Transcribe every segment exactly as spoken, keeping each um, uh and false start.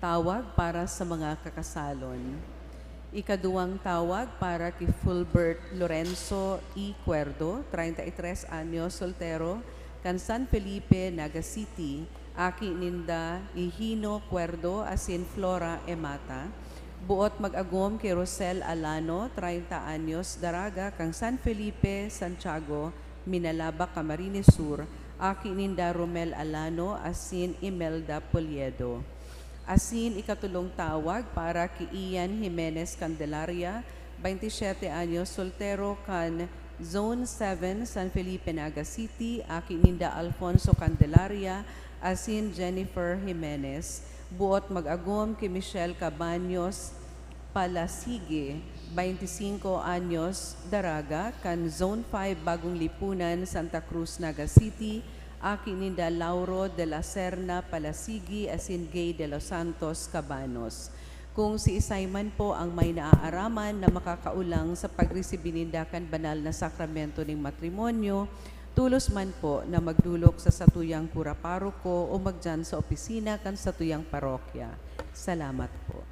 Tawag para sa mga kakasalon. Ikaduwang tawag para ki Fulbert Lorenzo E. Cuerdo, treinta y tres anyos, soltero, kan San Felipe, Naga City, aki ninda Hihino Cuerdo asin Flora Emata. Buot mag-agom ki Rosel Alano, treinta anyos, daraga, kan San Felipe, Santiago, Minalabac, Camarines Sur, aki ninda Romel Alano asin Imelda Poliedo. Asin ikatulong tawag para ki Ian Jimenez Candelaria, baynti siyete anyos, soltero, kan Zone seven, San Felipe, Naga City, aki ninda Alfonso Candelaria asin Jennifer Jimenez. Buot mag-agom ki Michelle Cabaños Palasigi, baynti singko anyos, daraga, kan Zone five, Bagong Lipunan, Santa Cruz, Naga City, aki ninda Lauro de la Serna Palasigi asin Gay de los Santos Cabanos. Kung siisay man po ang may naaaraman na makakaulang sa pagresibi ninda kan banal na sakramento nin matrimonyo, tolos man po na magdolok sa satuyang kura paroko o magdiyan sa opisina kan satuyang parokya. Salamat po.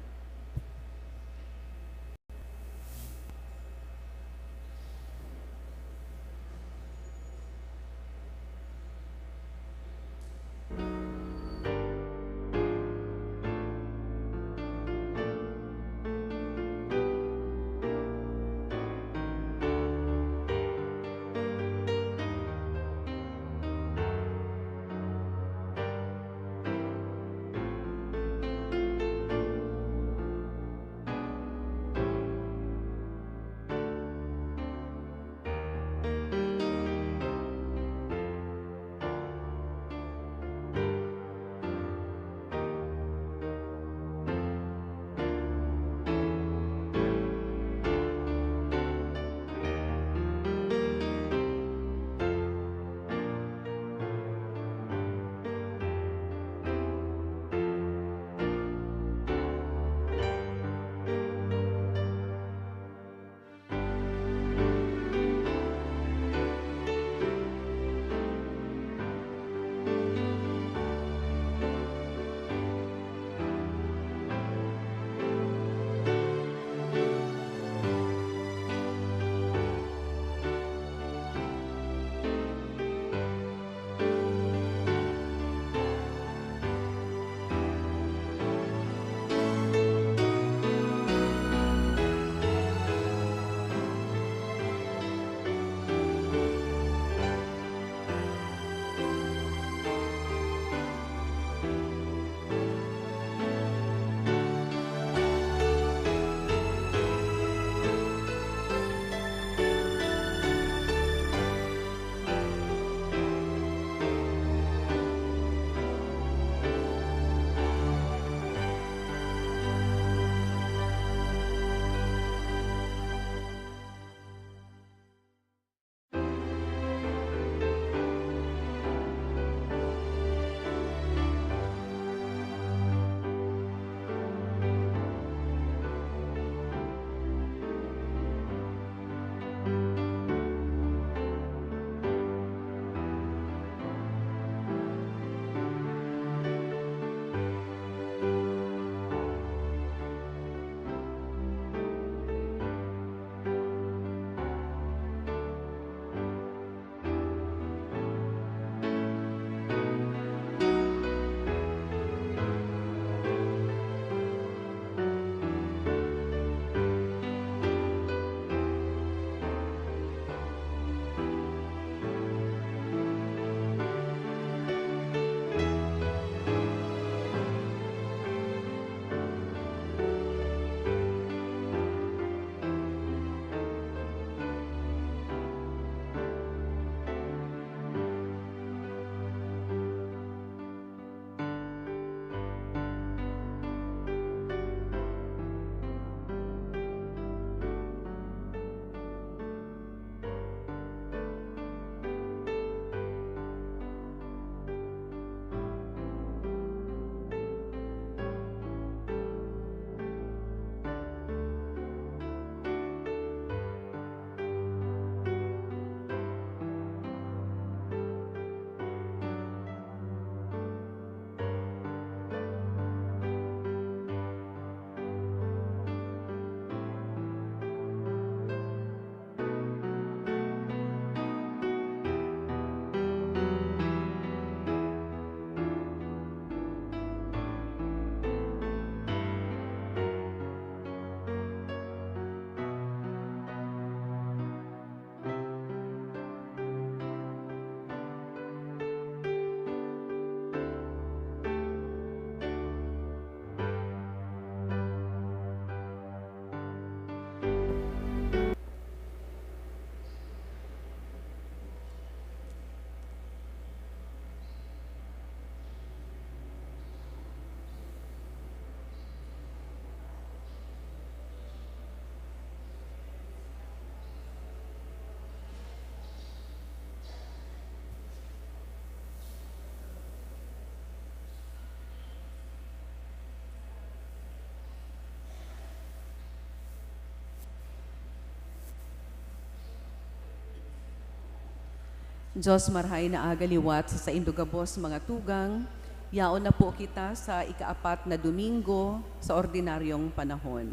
Diyos marahay na aga liwat sa saindo gabos, mga tugang. Yaon na po kita sa ikaapat na Domingo sa ordinaryong panahon.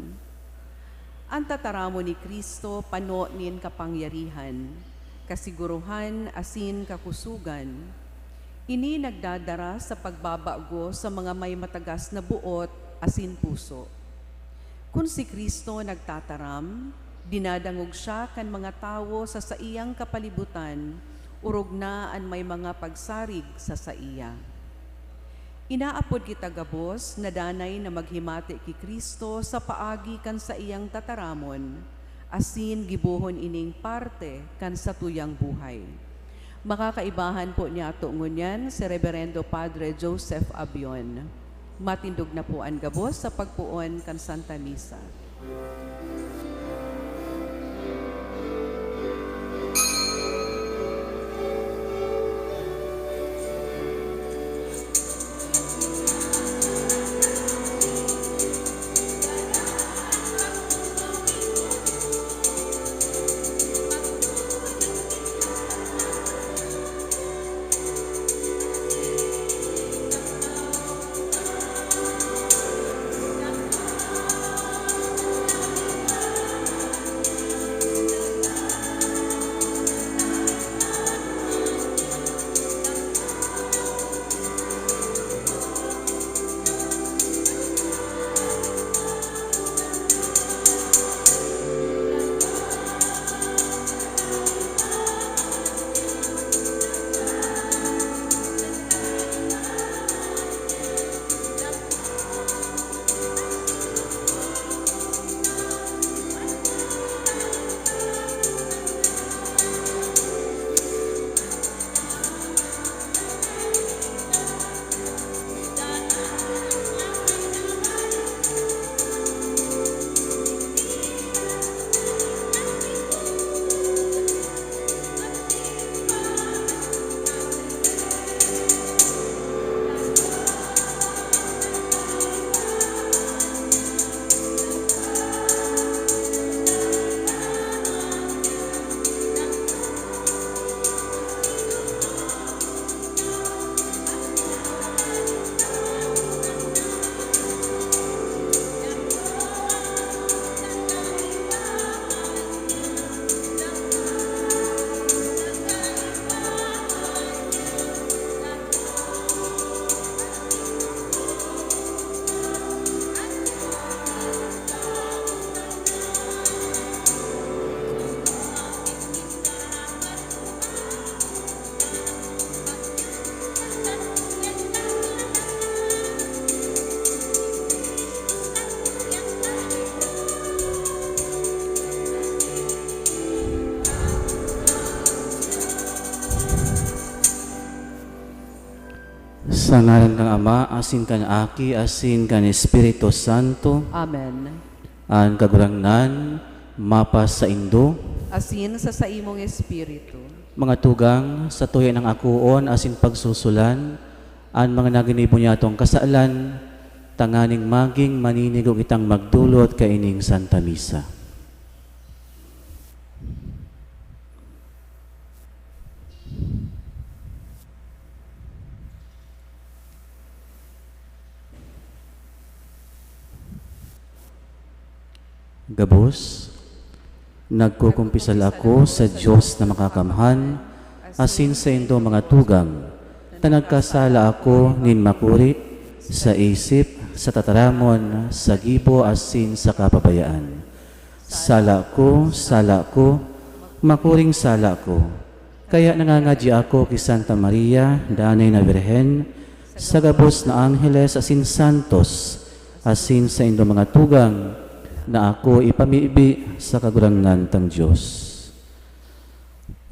An tataramon ni Cristo pano nin kapangyarihan, kasiguruhan asin kakusogan. Ini nagdadara sa pagbabago sa mga may matagas na boot asin puso. Kun si Cristo nagtataram, dinadangog siya kan mga tawo sa saiyang kapalibutan, orog na an may mga pagsarig sa saiya. Inaapod kita gabos na danay na maghimati ki Cristo sa paagi kan saiyang tataramon, asin gibohon ining parte kan satuyang buhay. Makakaibahan po niyato ngunyan si Reberendo Padre Joseph Abion. Matindog na po an gabos sa pagpoon kan Santa Misa. Sa ngaran kan Ama, asin kan Aki, asin kan Espiritu Santo. Amen. An Kagurangnan mapasaindo. Asin sa saimong espiritu. Mga tugang, satuya nang akoon asin pagsusulan an mga naginibo niyatong kasalan, tanganing magin maninigo kitang magdolot kaining Santa Misa. Gabos, nagkukumpisal ako sa Dios na Makakamhan, asin saindo, mga tugang, ta nagkasala ako nin makuri, sa isip, sa tataramon, sa gibo, asin sa kapabayaan. Sala ko, sala ko, makuring sala ko. Kaya nangangadya ako ki Santa Maria, danay na Birhen, sa gabos na angheles asin santos, asin saindo, mga tugang, na ako ipamibi sa Kagurangnan tang Dios.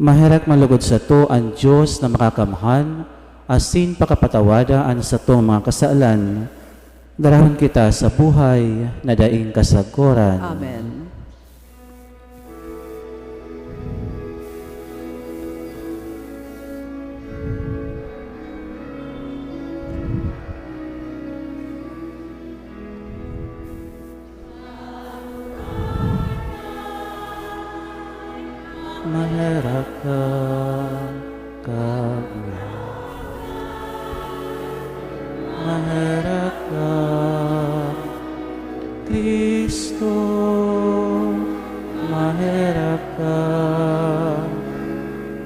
Maherak man lugod sato an Dios na Makakamhan, asin pakapatawada an satong mga kasalan, darahon kita sa buhay na daing kasagkoran. Amen. Maherak ka. Cristo, maherak ka.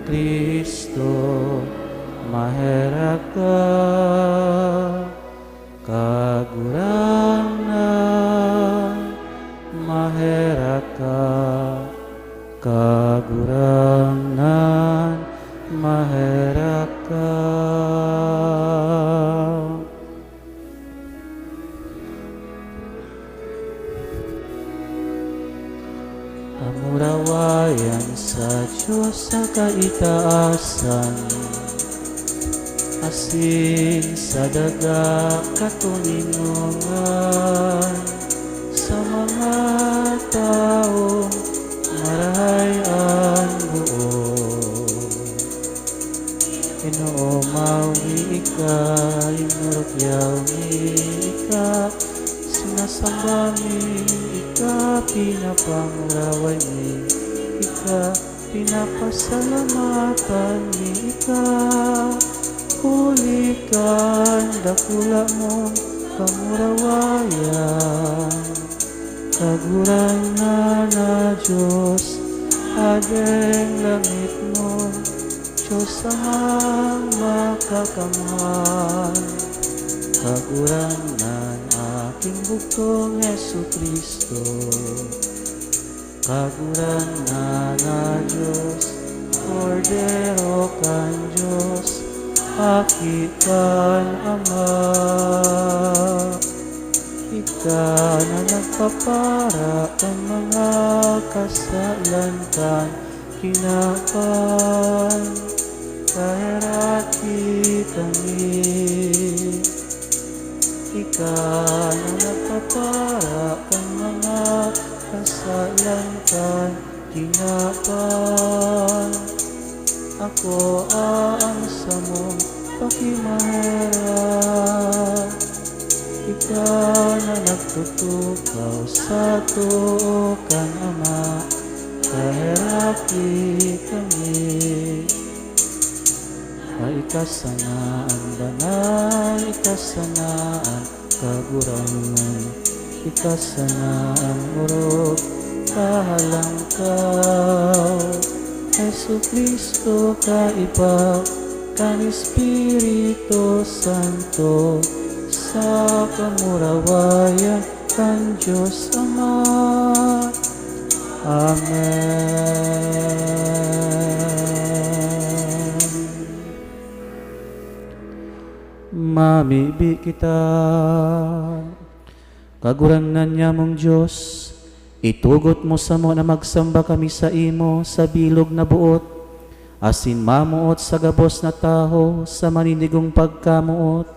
Cristo, maherak ka. Kagurangnan, maherak ka. Kagurangnan, maherak ka. Pamurawayan sa Dios sa kaitaasan, asin sa daga katoninongan, sa mga tawong marahay an boot. Inoomaw mi ika, inurukyaw mi ika, sinasamba mi ika, pinapanguraway mi ika, pinapasalamatan mi ika, huli kan dakula mong kamurawayan. Kagurangnan na Dios, Hadeng langitnon, Dios Amang makakamhan, Kagurangnan, aking bugtong Jesu-Cristo. Kagurangnan na Dios, Kordero kan Dios, Aki kan Ama. Ika na nagpapara kan mga kasalan kan kinaban, kaheraki kami. Ika na nagpapara kan mga kasalan kan kinaban. Ako ang samong pakimaherak. Ika na nagtutukaw sa too kan Ama, kaheraki kami. Ika sana an banal, ika sana an Kagurangnan, ika sana an orog, kahalangkaw. Jesu-Cristo, kaiba kan Espiritu Santo, sa kamurawayan kan Dios Ama. Amen. Mamibi kita. Kagurangnan nyamong Dios, itugot mo samo na magsamba kami saimo sa bilog na boot, asin mamoot sa gabos na tahaw sa maninigong pagkamoot.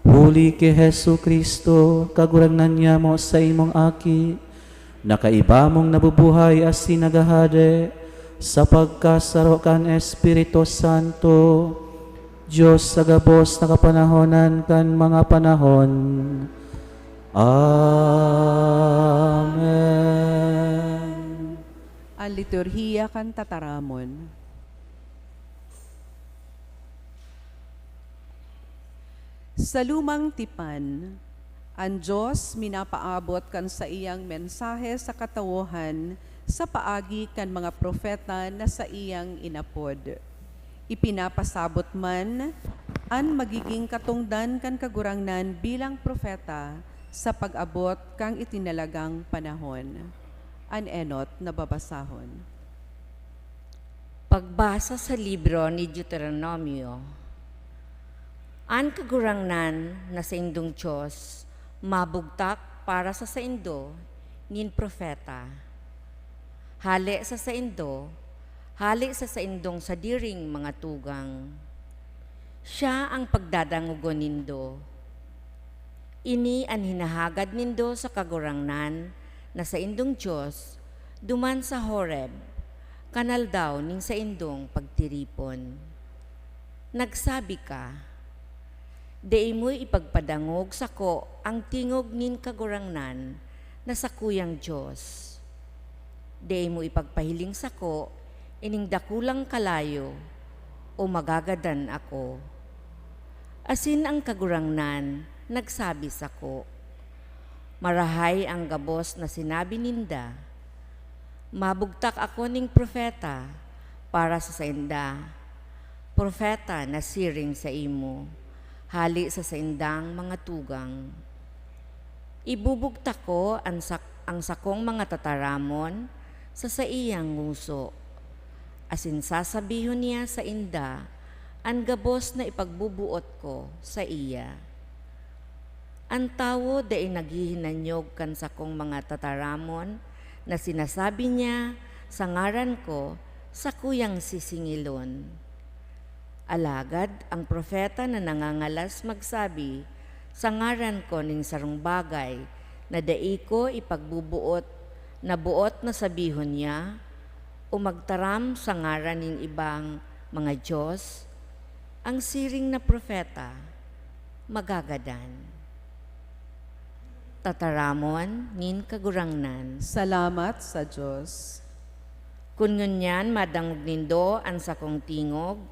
Huli ki Jesu-Cristo, Kagurangnan nyamo, saimong Aki, na kaiba mong nabubuhay asin naghahade sa pagkasaro kan Espiritu Santo, Dios sa gabos na kapanahonan kan mga panahon. Amen. An liturhiya kan tataramon. Sa Lumang Tipan, an Dios minapaabot kan saiyang mensahe sa katawohan sa paagi kan mga propeta na saiyang inapod. Ipinapasabot man an magiging katongdan kan Kagurangnan bilang propeta sa pag-abot kan itinalagang panahon. An enot na babasahon. Pagbasa sa libro ni Deuteronomio. An Kagurangnan na saindong Dios mabugtak para sa saindo nin propeta. Hale sa saindo, hale sa saindong sadiring mga tugang. Siya ang pagdadangogon nindo. Ini an hinahagad nindo sa Kagurangnan na saindong Dios duman sa Horeb, kan aldaw nin saindong pagtiripon. Nagsabi ka, "Dai mo ipagpadangog sako ang tingog nin Kagurangnan na sakuyang Dios. Dai mo ipagpahiling sako ining dakulang kalayo, o magagadan ako." Asin ang Kagurangnan nagsabi sako, Marahay an gabos na sinabi ninda. Mabugtak ako nin propeta para sa sainda, propeta na siring saimo, hale sa saindang mga tugang. Ibubugtak ko an sak-, ang sakong mga tataramon sa saiyang ngoso, asin sasabihon niya sainda an gabos na ipagbubuot ko saiya. An tawo dai naghihinanyog kan sakong mga tataramon na sinasabi niya sa ngaran ko, sakuyang sisingilon. Alagad an propeta na nangangalas magsabi sa ngaran ko nin sarong bagay na dai ko ipagbubuot, na boot na sabihon niya, o magtaram sa ngaran nin ibang mga dios, ang siring na propeta magagadan. Tataramon nin Kagurangnan. Salamat sa Dios. Kun ngunyan madangog nindo an sakong tingog,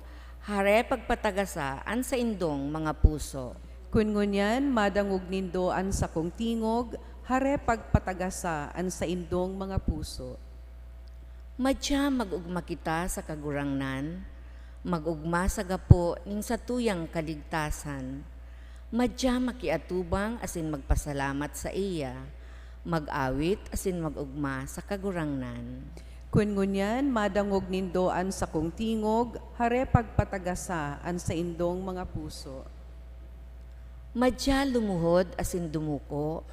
hare pagpatagasa an saindong mga puso. Kun ngunyan madangog nindo an sakong tingog, hare pagpatagasa an saindong mga puso. Madya mag-ogma kita sa Kagurangnan, mag-ogma sa gapo nin satuyang kaligtasan. Madya makiatubang asin magpasalamat saiya, mag-awit asin mag-ogma sa Kagurangnan. Kun ngunyan madangog nindo an sakong tingog, hare pagpatagasa an saindong mga puso. Madya lumuhod asin dumuko,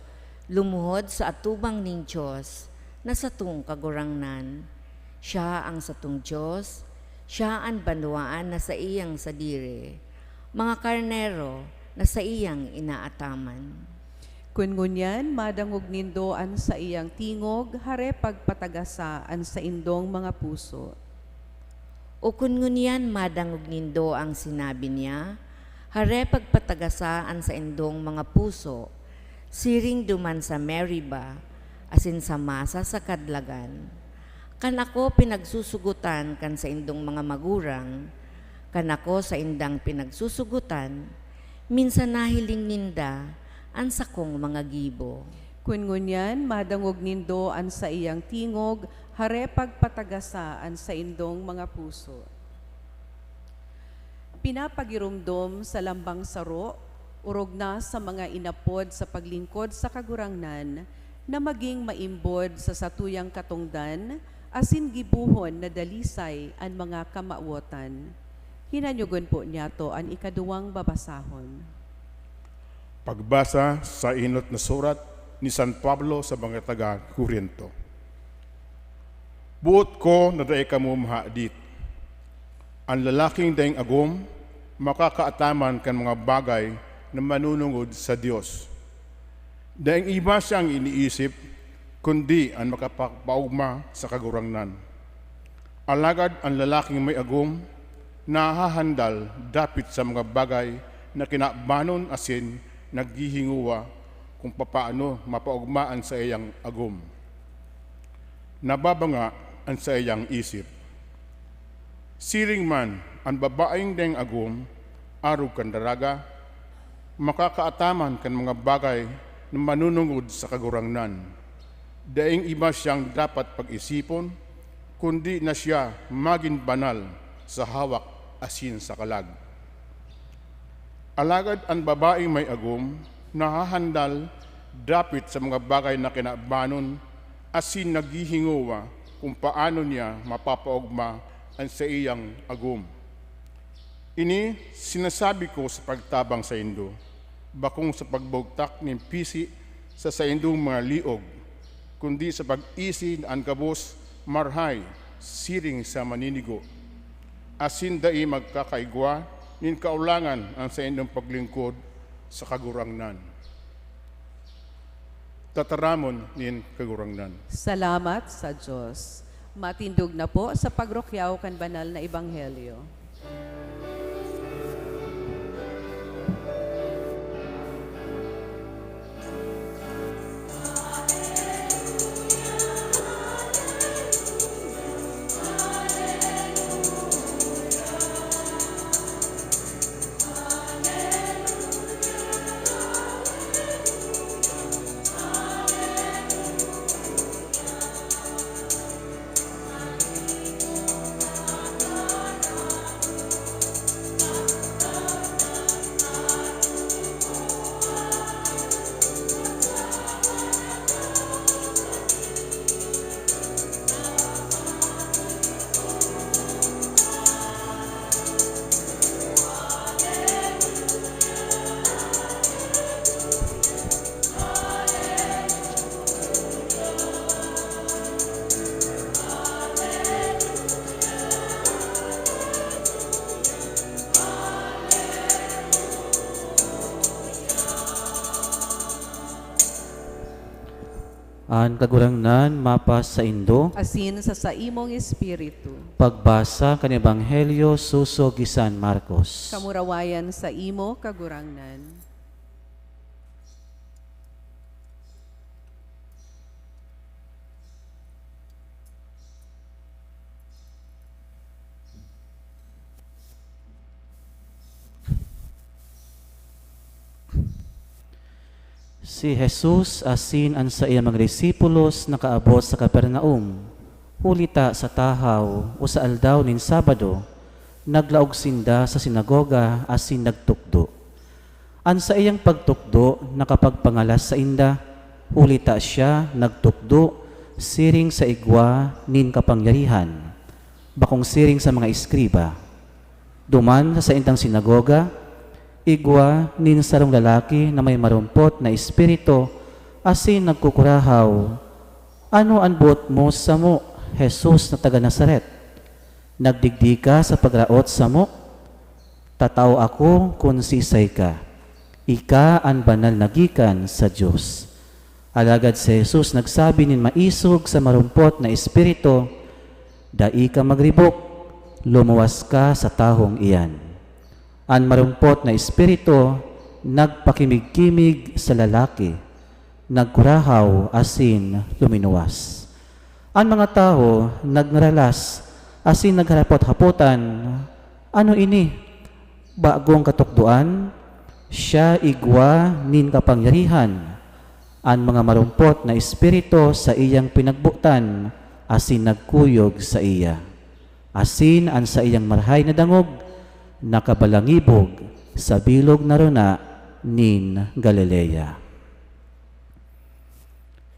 lumuhod sa atubang nin Dios na satong Kagurangnan. Siya an satong Dios, siya an banwaan na saiyang sadiri, mga karnero na saiyang inaataman. Kun ngunyan madangog nindo an saiyang tingog, hare pagpatagasa an saindong mga puso. O kun ngunyan madangog nindo an sinabi niya, hare pagpatagasa an saindong mga puso, siring duman sa Meriba asin sa Masa sa Kadlagan. Kan ako pinagsusugotan kan saindong mga magurang, kan ako saindang pinagsusugotan, minsan nahiling ninda an sakong mga gibo. Kun ngunyan madangog nindo an saiyang tingog, hare pagpatagasa an saindong mga puso. Pinapagiromdom sa lambang saro, orog na sa mga inapod sa paglingkod sa Kagurangnan, na magin maimbod sa satuyang katongdan asin gibohon na dalisay an mga kamawotan. Hinanyogon po niyato an ikaduwang babasahon. Pagbasa sa enot na surat ni San Pablo sa mga taga Corinto. Boot ko na dai kamo mahadit. An lalaking daing agom makakaataman kan mga bagay na manunungod sa Dios. Daing iba siyang iniisip, kundi an makapapaogma sa Kagurangnan. Alagad an lalaking may agom nahahandal dapit sa mga bagay na kinabanon asin naghihingowa kung papaano mapaogma an saiyang agom. Nababanga an saiyang isip. Siring man, an babaeng daing agom, arog kan daraga, makakaataman kan mga bagay na manunungod sa Kagurangnan. Daing iba siyang dapat pag-isipon, kundi na siya magin banal sa hawak asin sa kalag. Alagad an babaeng may agom nahahandal dapit sa mga bagay na kinabanon asin naghihingowa kung paano niya mapapaogma an saiyang agom. Ini sinasabi ko sa pagtabang saindo, bakong sa pagbugtak nin pisi sa saindong mga liog, kundi sa pag-isi na an gabos marahay siring sa maninigo, asin dai magkakaigwa nin kaolangan an saindong paglingkod sa Kagurangnan. Tataramon nin Kagurangnan. Salamat sa Dios. Matindog na po sa pagrukyaw kan banal na ebanghelyo. An Kagurangnan mapasaindo. Asin sa saimong espiritu. Pagbasa kan Ebanghelyo sosog ki San Marcos. Kamurawayan sa imo, Kagurangnan. Si Jesus asin an saiyang mga disipulos nakaabot sa Capernaum. Huli ta sa tahaw o sa aldaw nin Sabado, naglaog sinda sa sinagoga asin nagtukdo. An saiyang pagtukdo nakapagpangalas sainda, huli ta siya nagtukdo siring sa igwa nin kapangyarihan, bakong siring sa mga eskriba. Duman sa saindang sinagoga, igwa nin sarong lalaki na may marumpot na espiritu asin nagkukurahaw, "Ano an boot mo samo, Jesus na taga Nazaret? Nagdigdi ka sa pagraot samo? Tatao ako kun siisay ka. Ika an banal na gikan sa Dios." Alagad si Jesus nagsabi nin maisog sa marumpot na espiritu, "Dai ka magribok, lumuwas ka sa tahong iyan." An marumpot na espiritu nagpakimig-kimig sa lalaki, nagkurahaw asin luminuwas. An mga tawo nagngaralas asin nagharapot-hapotan, "Ano ini? Bagong katukdoan? Siya igwa nin kapangyarihan. An mga marumpot na espiritu saiyang pinagbotan asin nagkuyog saiya." Asin an saiyang marahay na dangog nakabalangibog sa bilog na rona nin Galilea.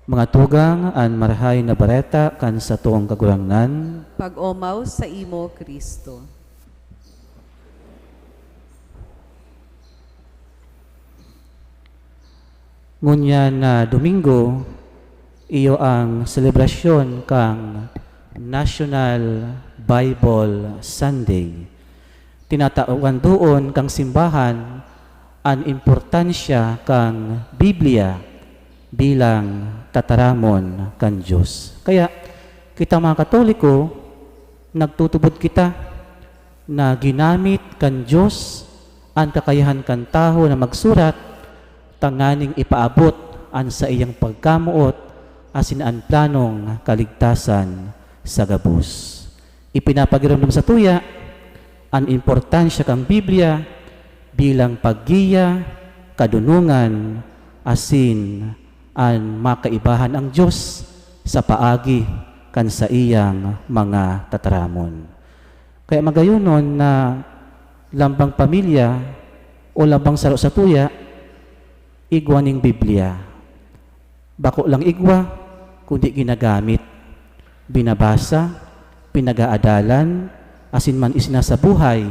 Mga tugang, an Marahay na Bareta kan satong Kagurangnan. Pag-omaw saimo, Cristo. Ngunyan na Domingo, iyo ang selebrasyon kan National Bible Sunday. Tinatawan doon kan simbahan an importansya kan Biblia bilang tataramon kan Dios. Kaya, kita mga Katoliko, nagtutubod kita na ginamit kan Dios an kakayahan kan tawo na magsurat tanganing ipaabot an saiyang pagkamoot asin an planong kaligtasan sa gabos. Ipinapagiromdom satuya an importansya kan Biblia bilang paggiya, kadunongan, asin an makaibahan an Dios sa paagi kan saiyang mga tataramon. Kaya magayonon na lambang pamilya o lambang saro satuya, igwa nin Biblia. Bako lang igwa, kundi ginagamit, binabasa, pinag-aadalan, asin man isinasabuhay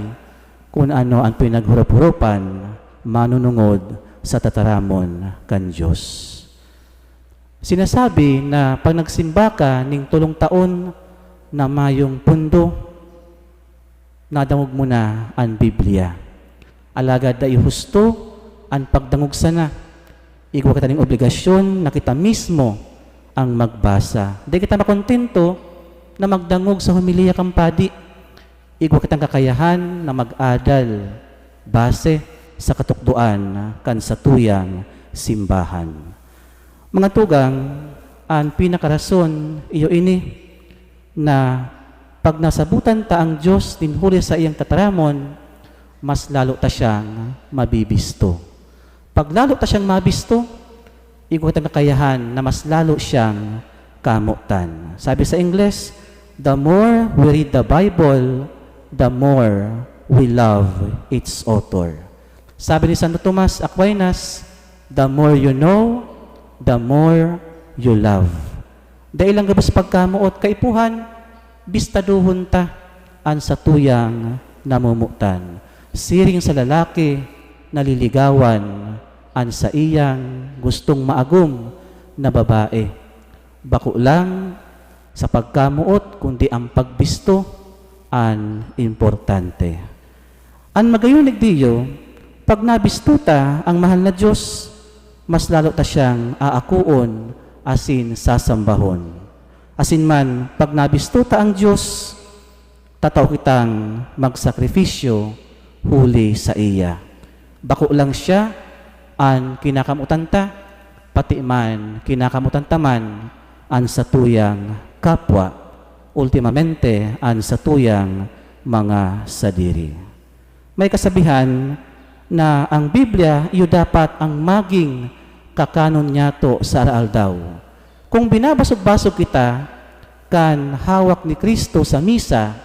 kun ano an pinaghurop-huropan manunungod sa tataramon kan Dios. Sinasabi na pag nagsimba ka ning tolong taon na mayong pondo, nadangog mo na an Biblia. Alagad dai husto an pagdangog sana. Igwa kita nin obligasyon na kita mismo ang magbasa. Dai kita makontento na magdangog sa homilya kan padi. Igwa kitang kakayahan na mag-adal base sa katukdoan kan satuyang simbahan. Mga tugang, an pinakarason iyo ini, na pag nasabotan ta an Dios nin huli sa iyang tataramon, mas lalo ta siyang mabibisto. Pag lalo ta siyang mabisto, igwa kitang kakayahan na mas lalo siyang kamotan. Sabi sa Ingles, "The more we read the Bible, the more we love its author." Sabi ni Santo Tomas Aquinas, "The more you know, the more you love." Dai lang gabos pagkamoot, kaipuhan, bistadohon ta an satuyang namomotan. Siring sa lalaki, naliligawan an saiyang gustong maagom na babae. Bako lang sa pagkamoot, kundi ang pagbisto an importante. An magayon digdiyo, pag nabisto ta ang mahal na Dios, mas lalo ta siyang aakoon asin sasambahon. Asin man, pag nabisto ta ang Dios, tatao kitang magsakripisyo huli saiya. Bako lang siya an kinakamotan ta, pati man kinakamotan ta man an satuyang kapwa, ultimamente an satuyang mga sadiri. May kasabihan na ang Biblia iyo dapat ang maging kakanon niyato sa araaldaw. Kung binabasog-basog kita kan hawak ni Cristo sa misa,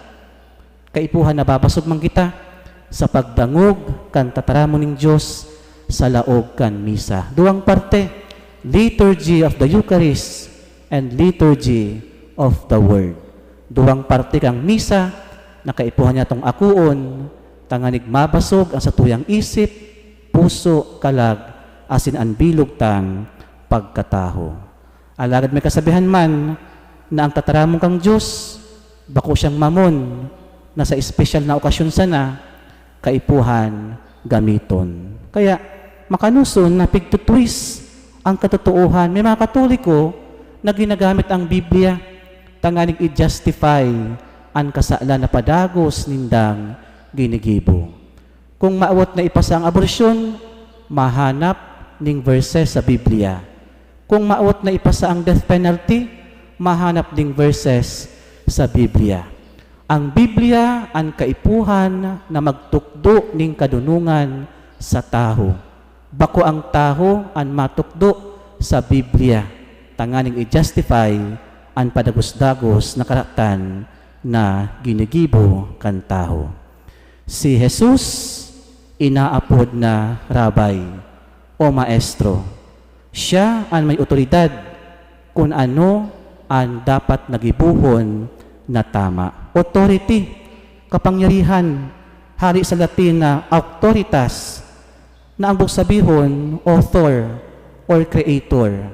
kaipuhan nababasog man kita sa pagdangog kan tataramon nin Dios sa laog kan misa. Duwang parte, Liturgy of the Eucharist and Liturgy of the Word. Duwang parte kan misa na kaipuhan niyatong akoon, tanganing mabasog ang satuyang isip, puso, kalag, asin an bilog tang pagkatawo. Alagad may kasabihan man na ang tataramon kan Dios, bako siyang mamon na sa espesyal na okasyon sana, kaipuhan gamiton. Kaya, makanoson na pigtutwist ang katotoohan. May mga Katoliko na ginagamit ang Biblia tanganing i-justify an kasalan na padagos nindang ginigibo. Kung mawot na ipasa ang abortion, mahanap ning verses sa Biblia. Kung mawot na ipasa ang death penalty, mahanap ning verses sa Biblia. Ang Biblia an kaipuhan na magtukdo nin kadonongan sa tawo. Bako ang tawo an matukdo sa Biblia tanganing i-justify an padagos-dagos na karatan na ginigibo kan tawo. Si Jesus inaapod na Rabbi o Maestro. Siya an may otoridad kun ano an dapat na gibohon na tama. Authority, kapangyarihan, hale sa Latin na auctoritas, na ang sabihon, author or creator.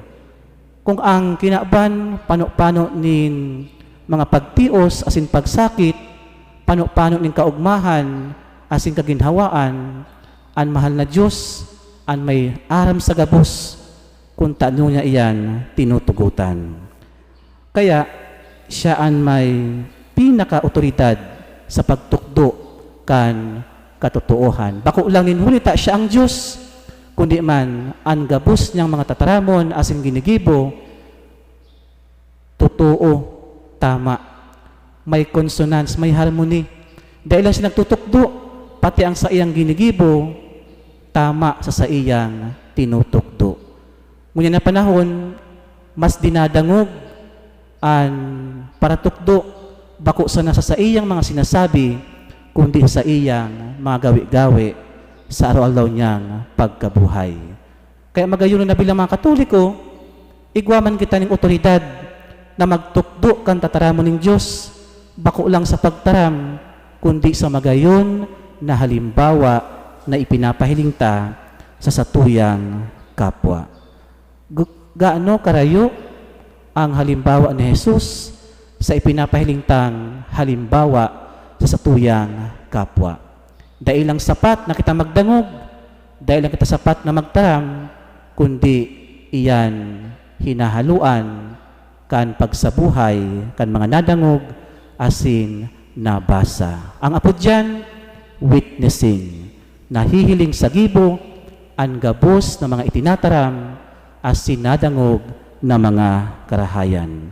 Kung ang kinaban, pano-pano nin mga pagtios asin pagsakit, pano-pano nin kaogmahan asin kaginhawaan, an mahal na Dios an may aram sa gabos kun tano niya iyan tinutugotan. Kaya, siya an may pinaka-awtoridad sa pagtukdo kan katotoohan. Bako lang nin huli ta siya an Dios, kundi man an gabos niyang mga tataramon asin ginigibo, totoo, tama, may consonance, may harmony. Dai lang siya nagtutukdo, pati ang saiyang ginigibo, tama sa saiyang tinutukdo. Ngunyan na panahon, mas dinadangog an paratukdo, bako sana sa saiyang mga sinasabi, kundi sa saiyang mga gawe-gawe sa araw-araw niyang pagkabuhay. Kaya magayon na bilang mga Katoliko, igwa man kita nin awtoridad na magtukdo kan tataramon nin Dios, bako lang sa pagtaram, kundi sa magayon na halimbawa na ipinapahiling ta sa satuyang kapwa. Gu-, gaano karayo ang halimbawa ni Jesus sa ipinapahiling tang halimbawa sa satuyang kapwa? Dai lang sapat na kita magdangog, dai lang kita sapat na magtaram, kundi iyan hinahaloan kan pagsabuhay kan mga nadangog asin nabasa. Ang apod diyan, witnessing. Nahihiling sa gibo an gabos na mga itinataram asin nadangog na mga karahayan.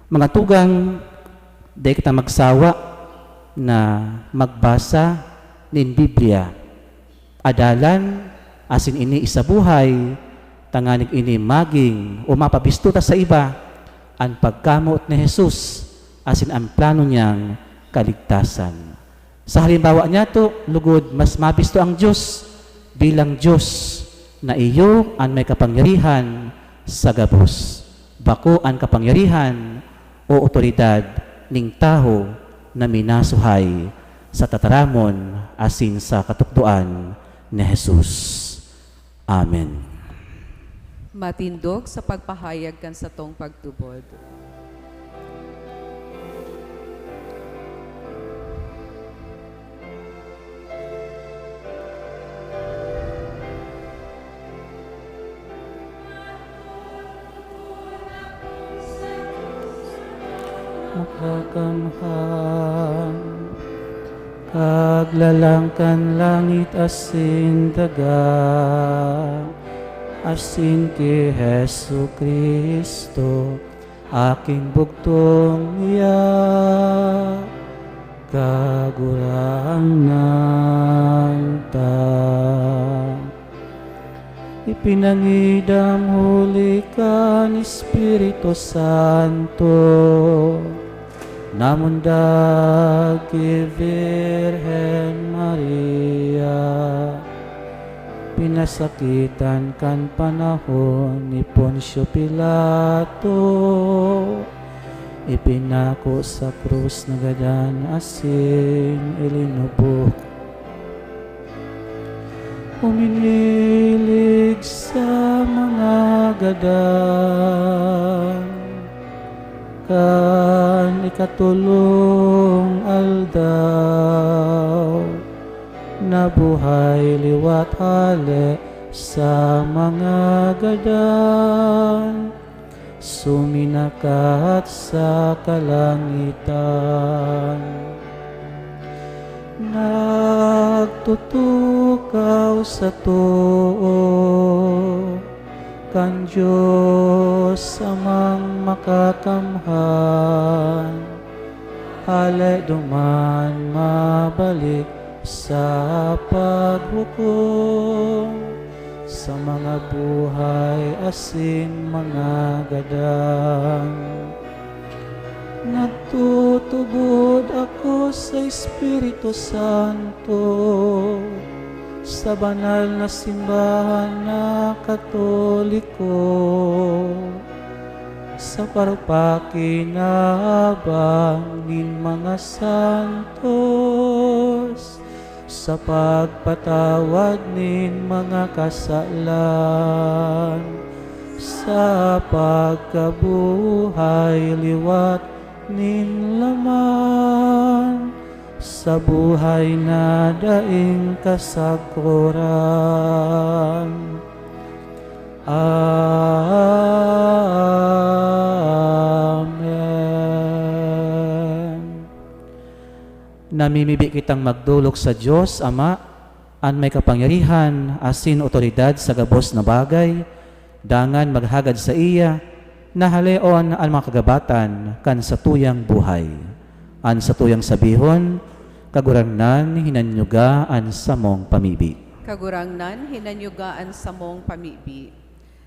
Mga tugang, dai kita magsawa na magbasa nin Biblia. Adalan asin ini isabuhay, tanganing ini magin o mapabisto ta sa iba an pagkamoot ni Jesus asin an plano niyang kaligtasan. Sa halimbawa niyato, lugod mas mabisto ang Dios bilang Dios na iyo an may kapangyarihan sa gabos. Bako an kapangyarihan o awtoridad ning tawo na minasuhay sa tataramon asin sa katukdoan ni Jesus. Amen. Matindog sa pagpahayag kan satong pagtubod. Makakamhan, Kaglalang kan langit asin daga, asin ki Jesu-Cristo, aking bugtong niya, Kagurangnan ta. Ipinangidam huli kan Espiritu Santo, namundag ki Birhen Maria, pinasakitan kan panahon ni Poncio Pilato, ipinako sa krus na gadan asin ilinubok. Uminilig sa mga gadan. Kan ikatolong aldaw, nabuhay liwat hale sa mga gadan, suminakat sa kalangitan. Nagtutukaw sa too kan Dios Amang Makakamhan, hale duman mabalik sa paghukom sa mga buhay asin mga gadan. Nagtutubod ako sa Espiritu Santo, sa banal na simbahan na Katoliko, sa pagpakinabang nin mga santos, sa pagpatawad nin mga kasalan, sa pagkabuhay liwat nin laman, sa buhay na daing kasagkoran. Amen. Namimibi kitang magdolok sa Dios Ama, an may kapangyarihan asin awtoridad sa gabos na bagay, dangan maghagad saiya na haleon an mga kagabatan kan satuyang buhay. An satuyang sabihon, Kagurangnan, hinanyuga an samong pamibi. Kagurangnan, hinanyuga an samong pamibi.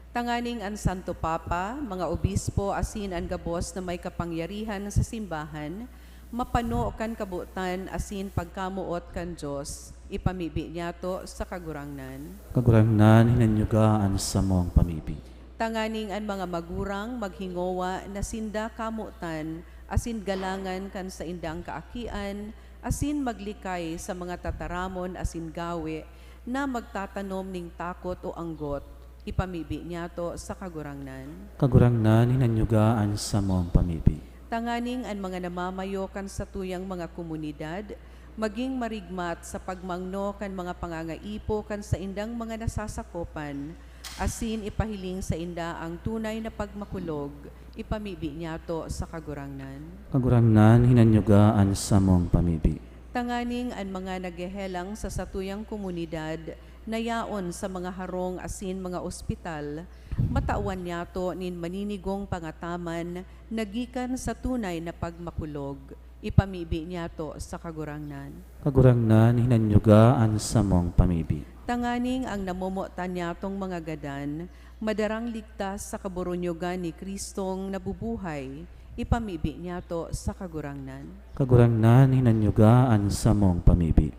Tanganing an Santo Papa, mga obispo asin an gabos na may kapangyarihan sa simbahan, mapano kan kabotan asin pagkamoot kan Dios, ipamibi niyato sa Kagurangnan. Kagurangnan, hinanyuga an samong pamibi. Tanganing an mga magurang maghingowa na sinda kamotan asin galangan kan saindang kaakian, asin maglikay sa mga tataramon asin gawe na magtatanom nin takot o anggot, ipamibi niyato sa Kagurangnan. Kagurangnan, hinanyuga an samong pamibi. Tanganing an mga namamayo kan satuyang mga komunidad magin marigmat sa pagmangno kan mga pangangaipo kan saindang mga nasasakopan, asin ipahiling sainda an tunay na pagmakulog, ipamibi niyato sa Kagurangnan. Kagurangnan, hinanyuga an samong pamibi. Tanganing an mga naghehelang sa satuyang komunidad na yaon sa mga harong asin mga ospital, matawan niyato nin maninigong pangataman na gikan sa tunay na pagmakulog, ipamibi niyato sa Kagurangnan. Kagurangnan, hinanyuga an samong pamibi. Tanganing an namomotan niyatong mga gadan madarang ligtas sa kaborunyogan ni Cristong nabubuhay, ipamibi niyato sa Kagurangnan. Kagurangnan, hinanyuga an samong pamibi.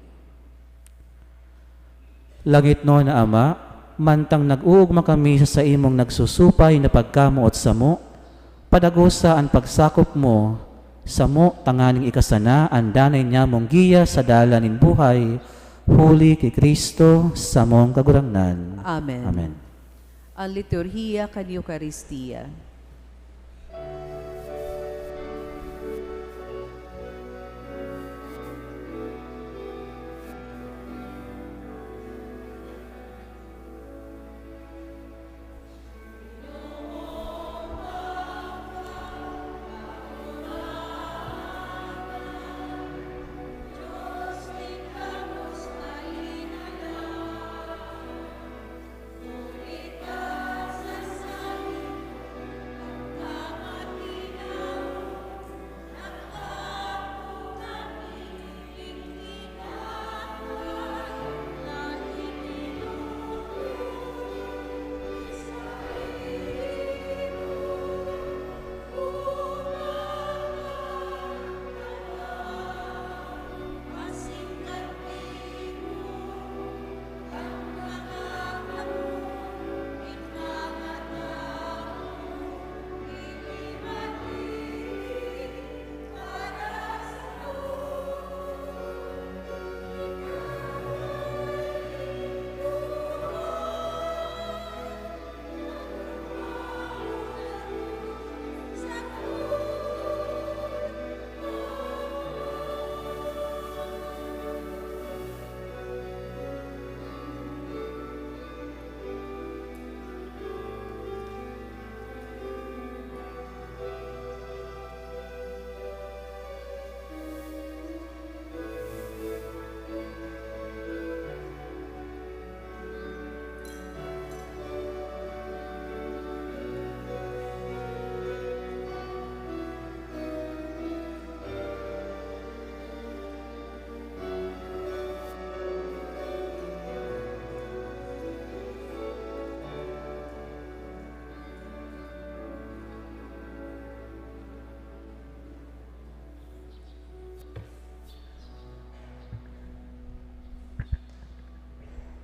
Langitnon na Ama, mantang nag-oogma kami sa saimong nagsusupay na pagkamoot samo, padagosa an pagsakop mo samo tanganing ikasana an danay nyamong giya sa dalan nin buhay, huli ki Cristo, samong Kagurangnan. Amen. Amen. An liturhiya kan Eukaristia.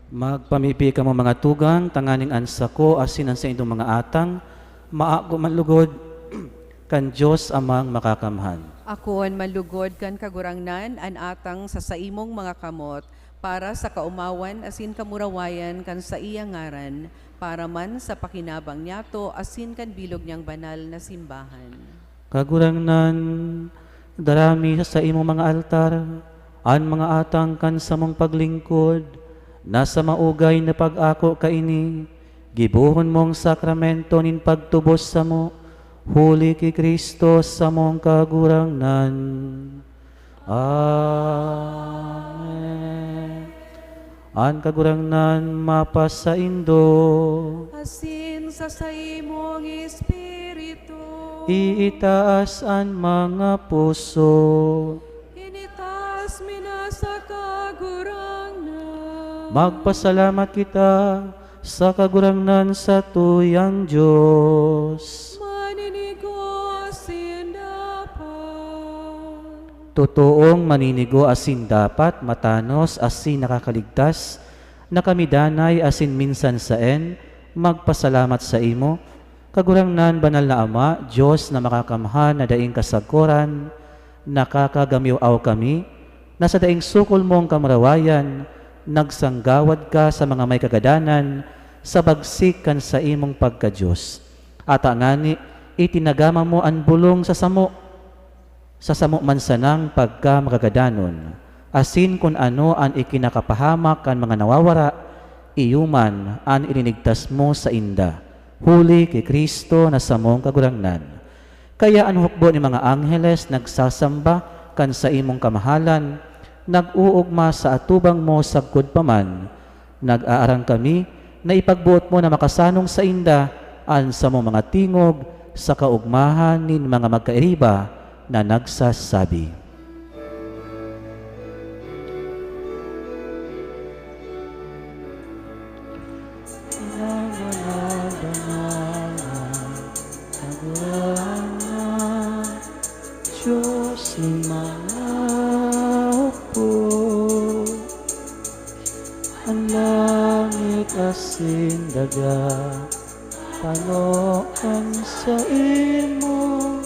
Magpamibi kamo, mga tugang, tanganing an sako asin an saindong mga atang maago man lugod kan Dios Amang Makakamhan. Akoon man lugod kan Kagurangnan an atang sa saimong mga kamot, para sa kaomawan asin kamurawayan kan saiyang ngaran, para man sa pakinabang niyato asin kan bilog niyang banal na simbahan. Kagurangnan, dara mi sa saimong mga altar an mga atang kan samong paglingkod, na sa maugay na pag-ako kaini, gibohon mong sakramento nin pagtubos samo, huli ki Cristo samong Kagurangnan. Amen. An Kagurangnan mapasaindo. Asin sa saimong espiritu. Iitaas an mga puso. Initaas mi na sa Kagurangnan. Magpasalamat kita sa Kagurangnan satuyang Dios. Maninigo asin dapat. Totoong maninigo asin dapat, matanos asin nakakaligtas, na kami danay asin minsan saen magpasalamat saimo, Kagurangnan, Banal na Ama, Dios na Makakamhan na daing kasagkoran, nakakagamiaw kami, na sa daing sukol mong kamurawayan, nagsanggawad ka sa mga may kagadanan sa bagsik kan saimong pagka-Dios. Ata ngani, itinagama mo an bolong sa samo, sa samo man sanang pagkamakagadanon, asin kun ano an ikinakapahamak kan mga nawawara, iyo man an ilinigtas mo sainda, huli ki Cristo na samong Kagurangnan. Kaya an hukbo nin mga angheles nagsasamba kan saimong kamahalan, nag-oogma sa atubang mo sagkod pa man, nag-aarang kami na ipagboot mo na makasanong sainda an samong mga tingog sa kaogmahan nin mga magkairiba na nagsasabi, "Banal, banal, banal na Kagurangnan, Dios nin mga hukbo. An langit asin daga, pano kan saimong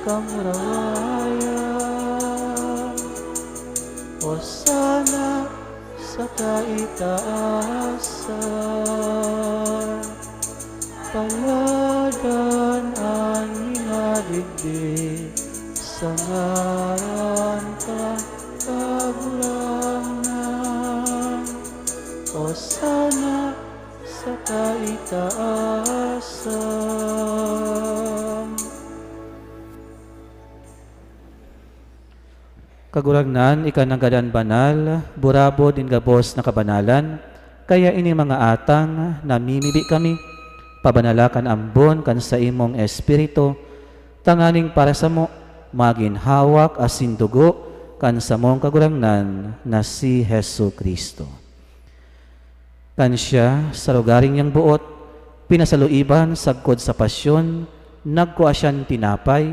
kamurawayan. Hosana sa kaitaasan. Paladan an minadigdi sa ngaran kan Kagurangnan. Hosana sa kaitaasan." Kagurangnan, ika nanggad an banal, burabod nin gabos na kabanalan, kaya ini mga atang namimibi kami, pabanala kan ambon kan saimong Espiritu, tanganing para samo magin hawak asin dugo kan samong Kagurangnan na si Jesu-Cristo. Kan siya, sa lugaring niyang boot, pinasaluiban sagkod sa pasyon, nagkua siyan tinapay,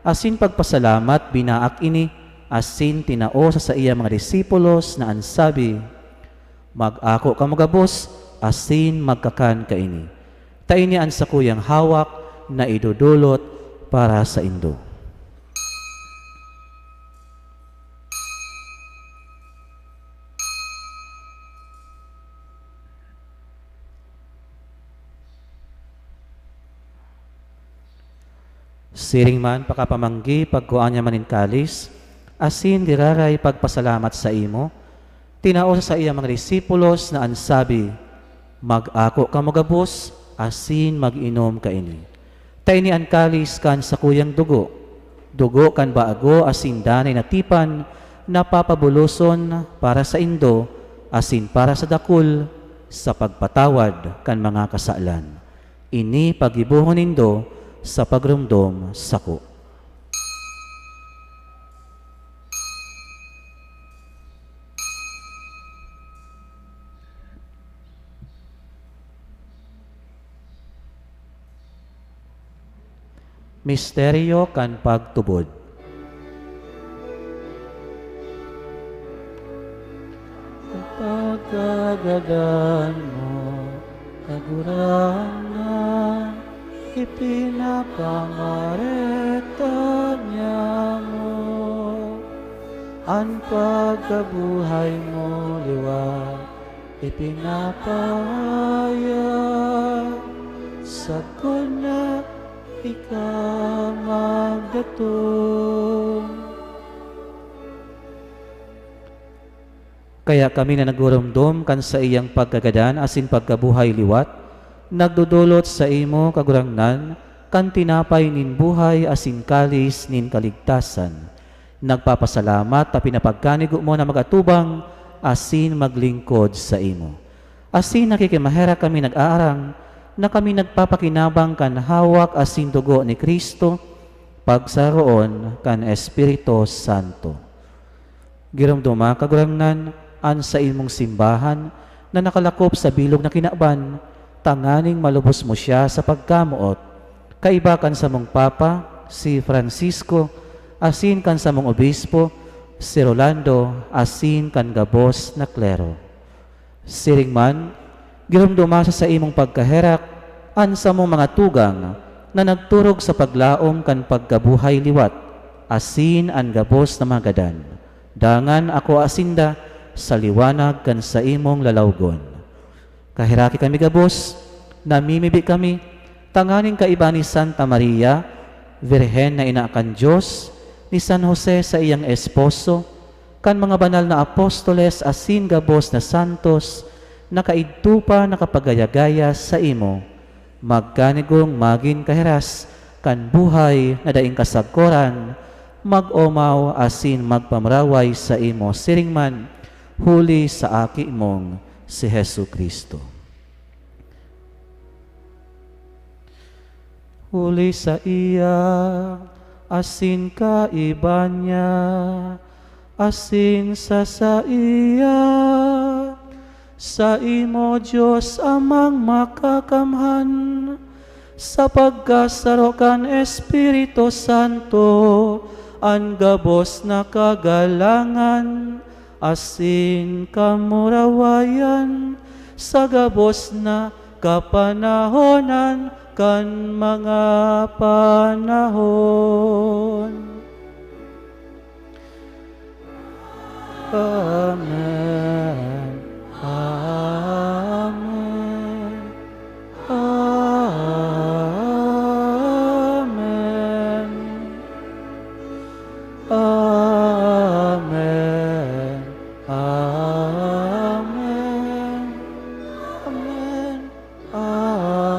asin pagpasalamat, binaak ini, asin tinao sa saiyang mga disipulos na an sabi, "Mag-ako kamo gabos, asin magkakan kaini. Ta ini an sakuyang hawak na idodolot para saindo." Siring man pakapamanggi, pagkua niya man nin kalis, asin giraray pagpasalamat saimo, tinao sa saiyang mga disipulos na an sabi, "Mag-ako kamo gabos, asin mag-inom kaini. Ta ini an kalis kan sakuyang dugo, dugo kan bago asin danay na tipan na papabuloson para saindo asin para sa dakul sa pagpatawad kan mga kasalan. Ini paggibohon nindo sa pagromdom sako." Misteryo kan pagtubod. Pag- Kagadan mo, Kagurangnan, ipinapamareta niamo. An pagkabuhay mo liwat ipinapahayag, sagkod na ika magdatong. Kaya kami na nagurumdom kan saiyang pagkagadan asin pagkabuhay liwat, nagdodolot saimo, Kagurangnan, kan tinapay nin buhay asin kalis nin kaligtasan. Nagpapasalamat ta pinapagkanigo mo na mag-atubang asin maglingkod saimo. Asin nakikimaherak kami nag-aarang na kami nagpapakinabang kan hawak asin dugo ni Cristo, pagsaroon kan Espiritu Santo. Giromdoma, Kagurangnan, an saimong simbahan na nakalakop sa bilog na kinaban, tanganing malubos mo siya sa pagkamoot, kaiba kan samong Papa, si Francisco, asin kan samong Obispo, si Rolando, asin kan gabos na klero. Siring man, giromdoma sa saimong pagkaherak an samong mga tugang na nagturog sa paglaom kan pagkabuhay liwat, asin an gabos na mga gadan. Dangan akoa sinda sa liwanag kan saimong lalawgon. Kaheraki kami gabos, namimibi kami, tanganing kaiba ni Santa Maria, Birhen na Ina kan Dios, ni San Jose sa iyang esposo, kan mga banal na apostoles asin gabos na santos na kaidto pa nakapagaya-gaya saimo, magkanigong magin kahiras kan buhay na daing kasagkoran, mag-omaw asin magpamraway saimo siring man, huli sa Aki mong si Jesu-Cristo. Huli saiya, asin kaiba niya, asin sa saiya, saimo, Dios Amang Makakamhan, sa pagkasaro kan Espiritu Santo, an gabos na kagalangan asin kamurawayan sa gabos na kapanahonan kan mga panahon. Amen. Amen. Amen. Amen. Amen. Amen. Amen.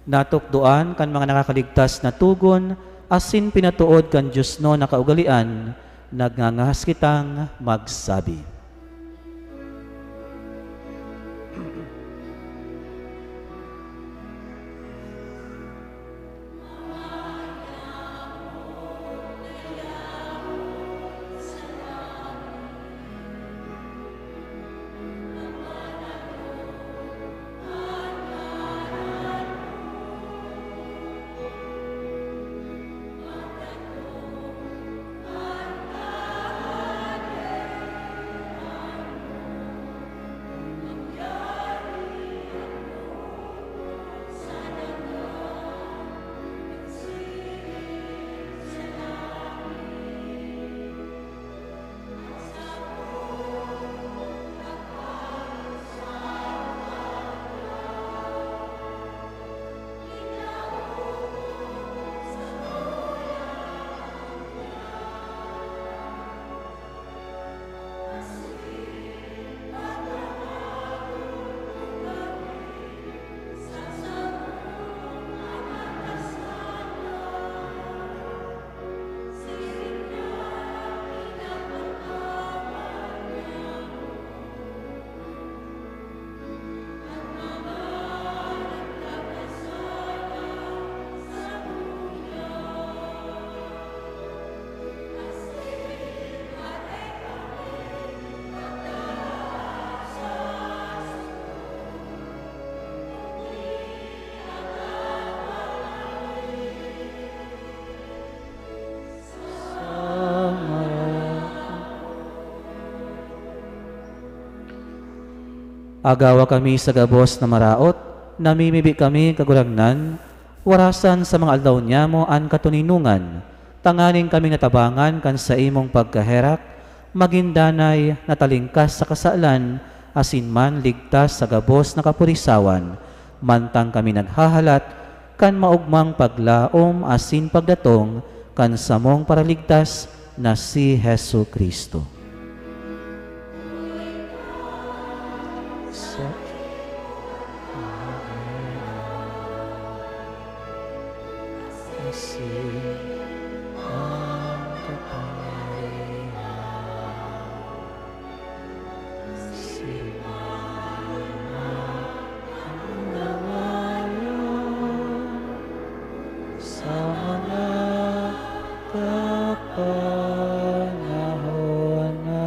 Natukdoan kan mga nakakaligtas na togon asin pinatood kan diosnon na kaugalean, nagngangahas kitang magsabi. Agawa kami sa gabos na maraot, namimibi kami, Kagurangnan, warasan sa mga aldaw niyamo an katoninongan, tanganing kami natabangan kan saimong pagkaherak, magin danay, natalingkas sa kasalan, asin man ligtas sa gabos na kapurisawan, mantang kami naghahalat kan maogmang paglaom asin pagdatong kan samong Paraligtas na si Jesu-Cristo. Sa asin ang kapangyarihan. Simbahon na ang ngalan sa mga kapanahon na.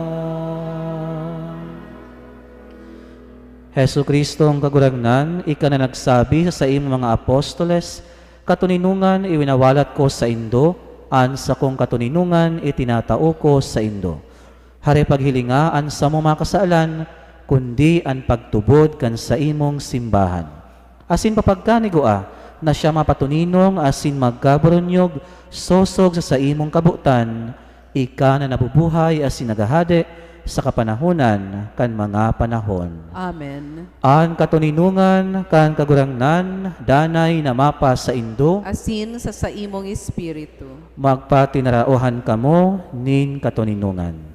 Jesu-Cristong Kagurangnan, ika na nagsabi sa saimong mga apostoles, "Katoninongan iwinawalat ko saindo, an sakong katoninongan itinatao ko saindo." Hare paghilinga an samong mga kasalan, kundi an pagtubod kan saimong simbahan. Asin papagkanigua na siya mapatoninong asin magkaburunyog sosog sa saimong kabotan, ika na nabubuhay asin naghahade sa kapanahonan kan mga panahon. Amen. An katoninongan kan Kagurangnan danay na mapasaindo. Asin sa saimong espiritu. Magpatinaraohan kamo nin katoninongan.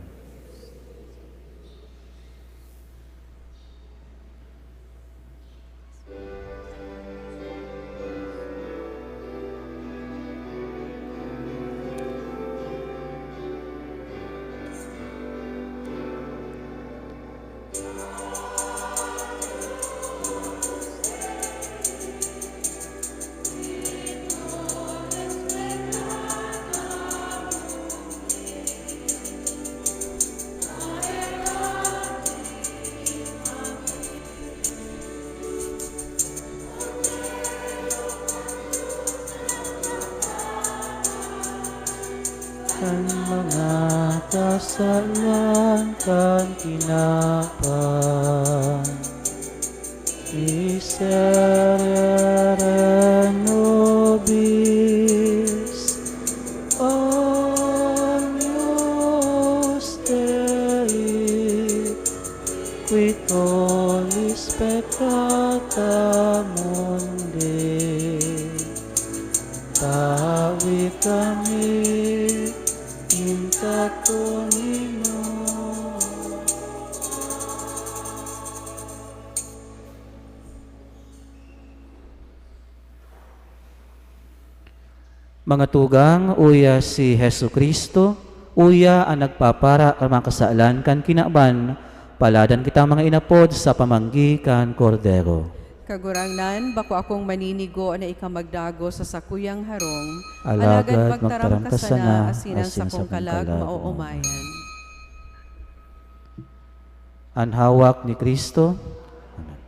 Kan mga kasalan kan kinaban. Miserere nobis, agnus Dei, qui tollis peccata mundi. Tawi kami nin katoninongan. Mga tugang, uya si Jesu-Cristo, uya an nagpapara kan mga kasalan kan kinaban. Paladan kita, mga inapod, sa pamanggi kan Kordero. Kagurangnan, bako akong maninigo na ika magdagos sa sakuyang harong, alagad magtaram ka sana, asin an sakong kalag maoomayan. An hawak ni Cristo. Amen.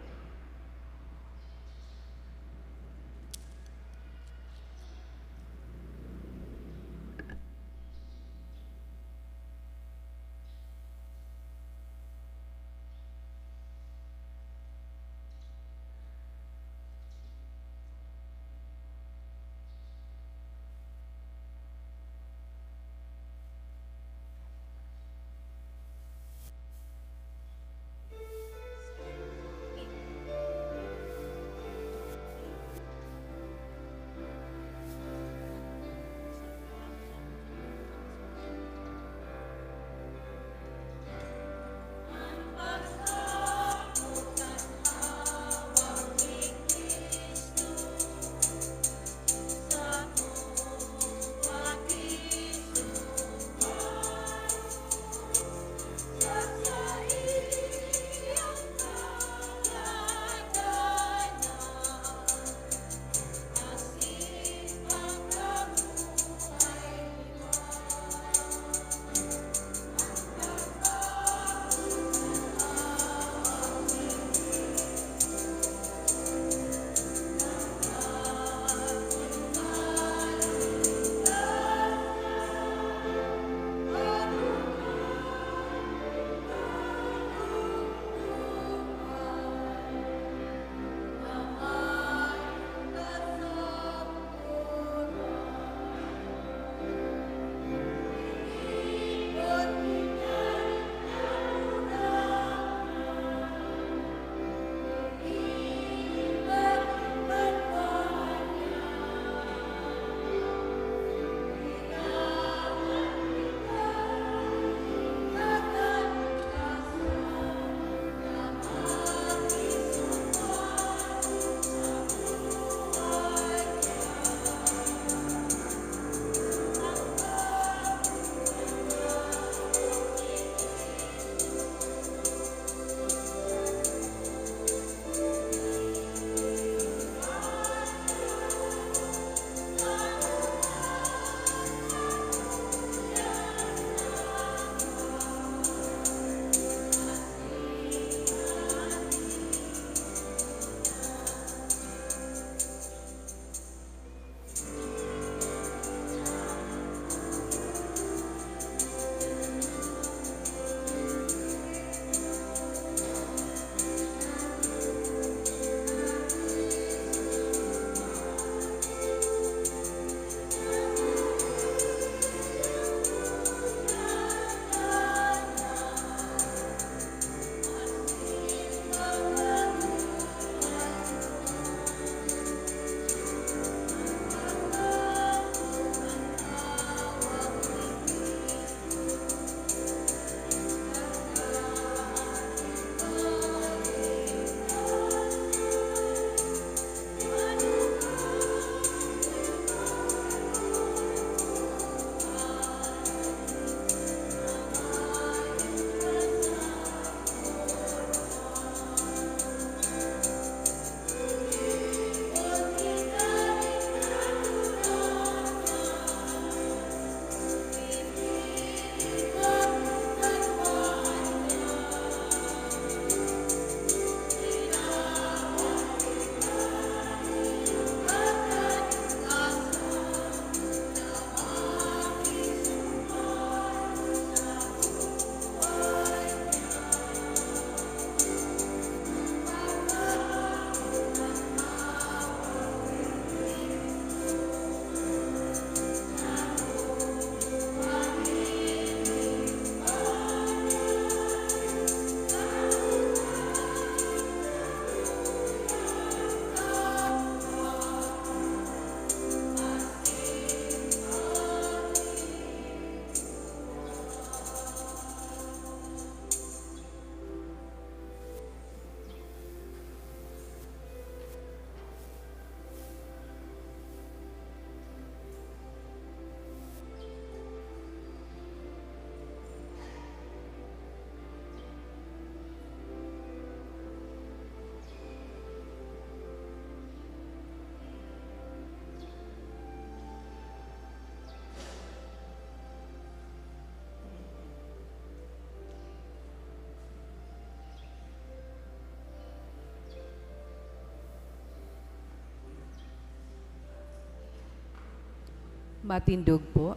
Matindog po.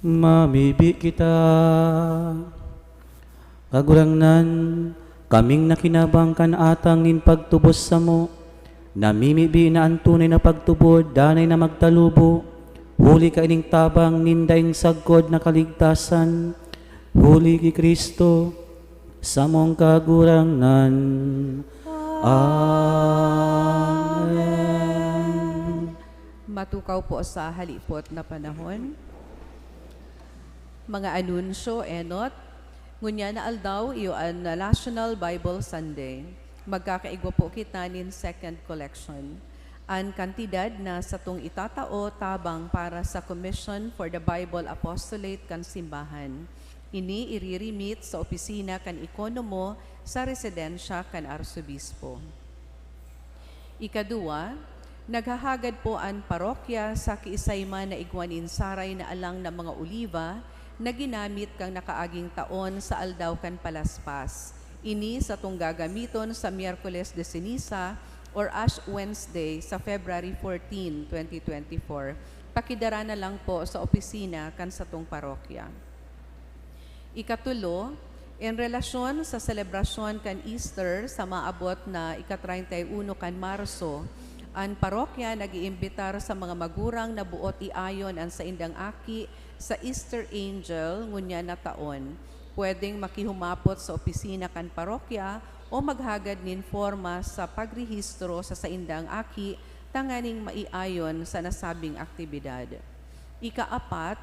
Mamibi kita. Kagurangnan, kaming nakinabang kan atang nin pagtubos samo, namimibi na an tunay na pagtubod danay na magtalubo, huli kaining tabang nin daing sagkod na kaligtasan, huli ki Cristo, samong Kagurangnan. Amen. Matukaw po sa halipot na panahon. Mga anunsyo, enot. Ngunyan na aldaw, iyo an National Bible Sunday. Magkakaigwa po kita nin second collection. An kantidad na satong itatao tabang para sa Commission for the Bible Apostolate kan simbahan. Ini iririmit sa opisina kan ekonomo sa residensya kan arsobispo. Ikaduwa, naghahagad po an parokya sa kiisay man na igwa nin saray na alang na mga oliba na ginamit kan nakaaging taon sa Aldaw kan Palaspas. Ini satong gagamiton sa Miyerkules de Ceniza or Ash Wednesday sa February fourteen, twenty twenty-four. Pakidara na lang po sa opisina kan satong parokya. Ikatulo, en relasyon sa selebrasyon kan Easter sa maabot na ika-treinta y uno kan Marso, an parokya nag-iimbitar sa mga magurang na buot iayon an saindang aki sa Easter Angel ngunyan na taon. Pwedeng makihumapot sa opisina kan parokya o maghagad nin forma sa pagrehistro sa saindang aki tanganing maiayon sa nasabing aktibidad. Ikaapat,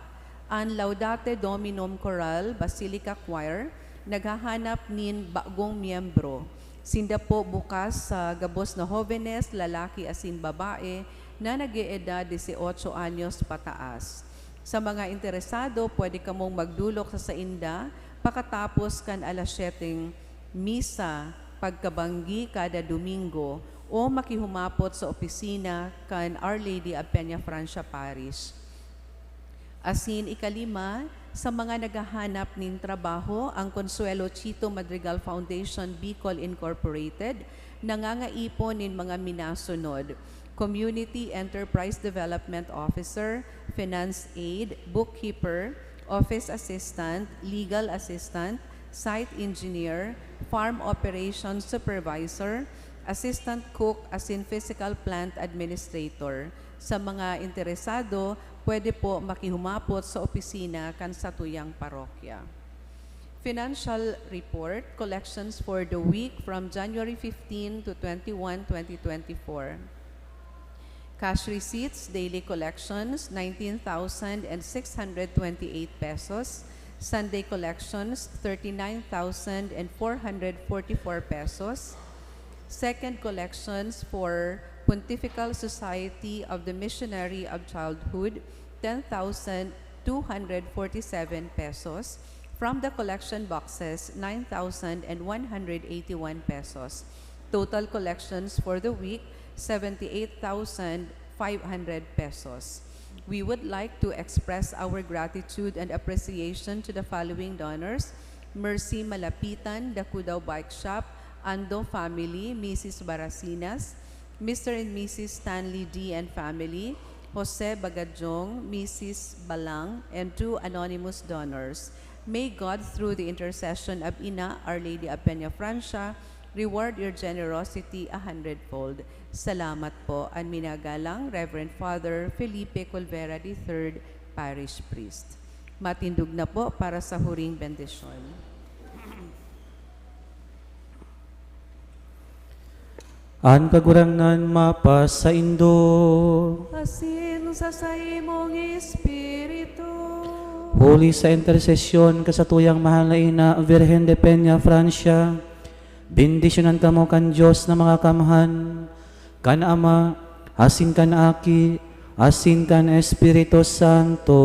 an Laudate Dominum Chorale Basilica Choir naghahanap nin bagong miyembro. Sinda po bukas sa gabos na hobenes, lalaki asin babae na nag-eedad dieciocho anyos pataas. Sa mga interesado, pwede kamong magdulok sa sainda pakatapos kan alas siyeteng misa pagkabanggi kada Domingo o makihumapot sa opisina kan Our Lady of Peñafrancia Parish. Asin ikalima, sa mga naghahanap nin trabaho, ang Consuelo Chito Madrigal Foundation Bicol Incorporated nangangaipon nin mga minasunod: Community Enterprise Development Officer, Finance Aide, Bookkeeper, Office Assistant, Legal Assistant, Site Engineer, Farm Operations Supervisor, Assistant Cook asin Physical Plant Administrator. Sa mga interesado, pwede po makihumapot sa opisina kan satuyang parokya. Financial Report, collections for the week from January fifteen to twenty-one, twenty twenty-four. Cash receipts, daily collections, nineteen thousand and six hundred twenty-eight pesos. Sunday collections, thirty-nine thousand and four hundred forty-four pesos. Second collections for Pontifical Society of the Missionary of Childhood, ten thousand two hundred forty-seven pesos. From the collection boxes, nine thousand and one hundred eighty-one pesos. Total collections for the week, seventy-eight thousand five hundred pesos. We would like to express our gratitude and appreciation to the following donors: Mercy Malapitan, Dakudao Bike Shop, Ando family, Missus Barasinas, Mister and Missus Stanley D and family, Jose Bagadyong, Missus Balang, and two anonymous donors. May God, through the intercession of Ina, Our Lady of Peñafrancia, reward your generosity a hundredfold. Salamat po, an minagalang Reverend Father Felipe Colvera the third, Parish Priest. Matindog na po para sa huring bendisyon. An Kagurangnan mapasaindo. Asin sa saimong espiritu. Huli sa intersesyon kan satuyang mahal na ina, Virgen de Peñafrancia, bendisyonan kamo kan Dios na Makakamhan, kan Ama, asin kan Aki, asin kan Espiritu Santo.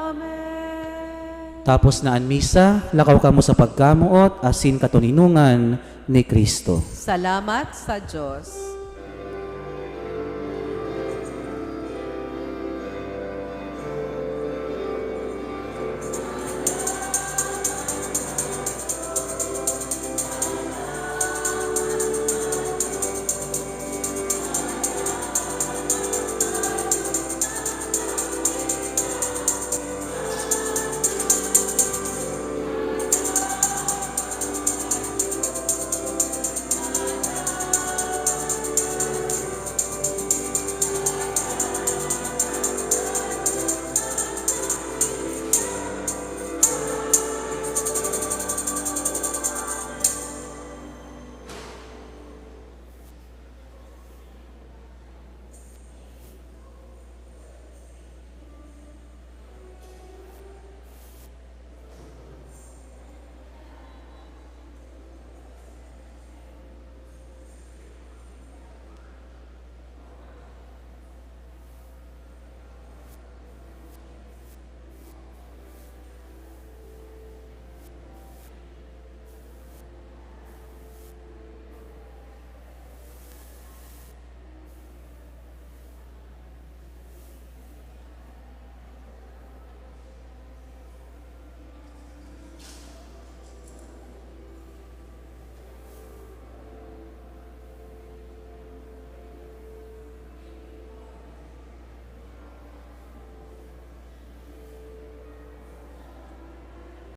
Amen. Tapos na an misa, lakaw kamo sa pagkamoot asin katoninongan ni Cristo. Salamat sa Diyos.